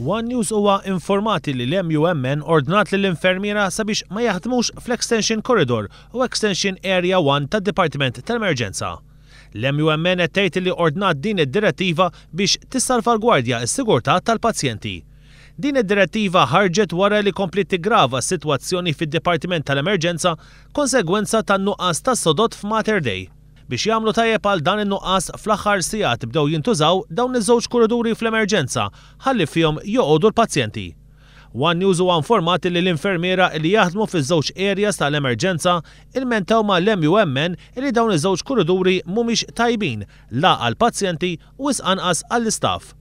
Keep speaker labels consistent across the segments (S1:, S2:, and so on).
S1: One News huwa informat li l-MUMN ordnat lill-infermiera sabiex ma jaħdmux fl-Extension Corridor u Extension Area 1 tad-Dipartiment tal-Emerġenza. L-MUMN qed tgħid li ordnat din id-direttiva biex tissalvagwardja s-sigurtà tal-pazjenti. Din id-direttiva ħarġet wara li kompliet tiggrava s-sitwazzjoni fid-Dipartiment tal-Emerġenza konsegwenza tan-nuqqas ta' sodod f'Mater Dei. Biex jagħmlu tajjeb għal dan in-nuqqas fl-aħħar sigħat bdew jintużaw dawn iż-żewġ kuriduri fl-emerġenza ħalli fihom joqogħdu l-pazjenti. One News huwa informat li l-infermiera li jaħdmu fiż-żewġ areas tal-emerġenza ilmentaw mal-MUMN li dawn iż-żewġ kuriduri mhumiex tajbin la għall-pazjenti u wisq anqas għall-istaff.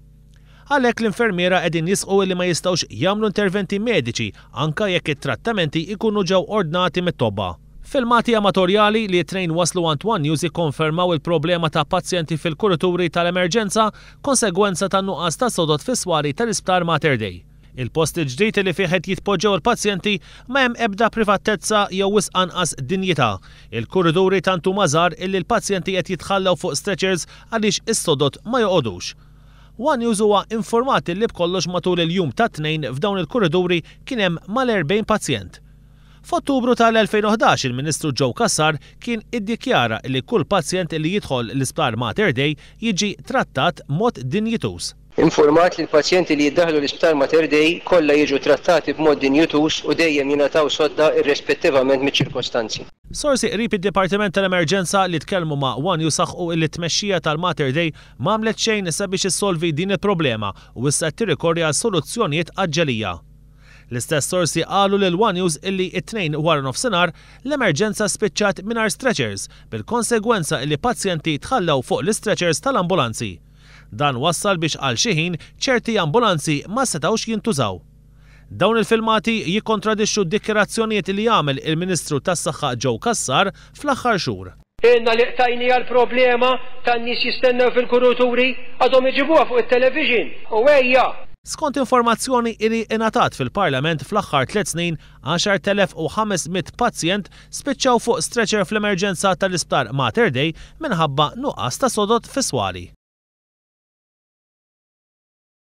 S1: Għalhekk l-infermiera qegħdin jisħqu li ma jistgħux jagħmlu interventi mediċi anke jekk it-trattamenti jkunu ġew ordnati mit-tobba. Filmati amatorjali li t-Tnejn waslu għand one News ikkonfermaw il-problema ta' pazjenti fil-kurituri tal-emerġenza konsegwenza tan-nuqqas ta' sodod fis-swali tal-Isptar Mater Dei. Il-post il-ġdid li fih qed jitpoġġew il-pazjenti ma hemm ebda privatezza jew wisq anqas dinjità. Il-kuriduri tant huma żgħar illi l-pazjenti qed jitħallew fuq stretchers għaliex is-sodod ma joqogħdux. One News huwa informat li b'kollox matul il-jum tat-Tnejn f'dawn il-kuriduri kien hemm mal-40 pazjent. F'Ottubru tal-2011 il-Ministru Joe Cassar kien iddikjara li kull pazjent li jidħol l-Isptar Mater Dei jiġi trattat mod dinjituż.
S2: Infurmat li l-pazjenti li jiddaħħlu l-Isptar Mater Dei kollha jiġu trattati b'mod dinjituż u dejjem jingħataw sodda irrespettivament miċ-ċirkostanzi.
S1: Sorsi qrib id-Dipartiment tal-Emerġenza li tkellmu ma' one News saħqu illi t-tmexxija tal-Mater Dei m'għamlet xejn sabiex issolvi din il-problema u issa qed tirrikorri għal soluzzjonijiet għaġġelija. L-istess sorsi qalu lil one News illi t-Tnejn waranofsinhar l-emerġenza spiċċat mingħajr stretchers bil-konsegwenza illi pazjenti tħallew fuq l-istretchers tal-ambulanzi. Dan wassal biex għal xi ħin ċerti ambulanzi ma setgħux jintużaw. Dawn il-filmati jikkontradixxu d-dikjarazzjonijiet li għamel il-Ministru tas-Saħħa Joe Cassar fl-aħħar xhur.
S2: Ilna li qtajniha l-problema tan-nies jistennew fil-kuruturi, għadhom iġibuha fuq it-television u ejja!
S1: Skont informazzjoni li ingħatat fil-Parlament fl-aħħar tlett snin, 10,500 pazjent spiċċaw fuq stretcher fl-emerġenza tal-Isptar Mater Dei minħabba nuqqas ta' sodod fis-swali.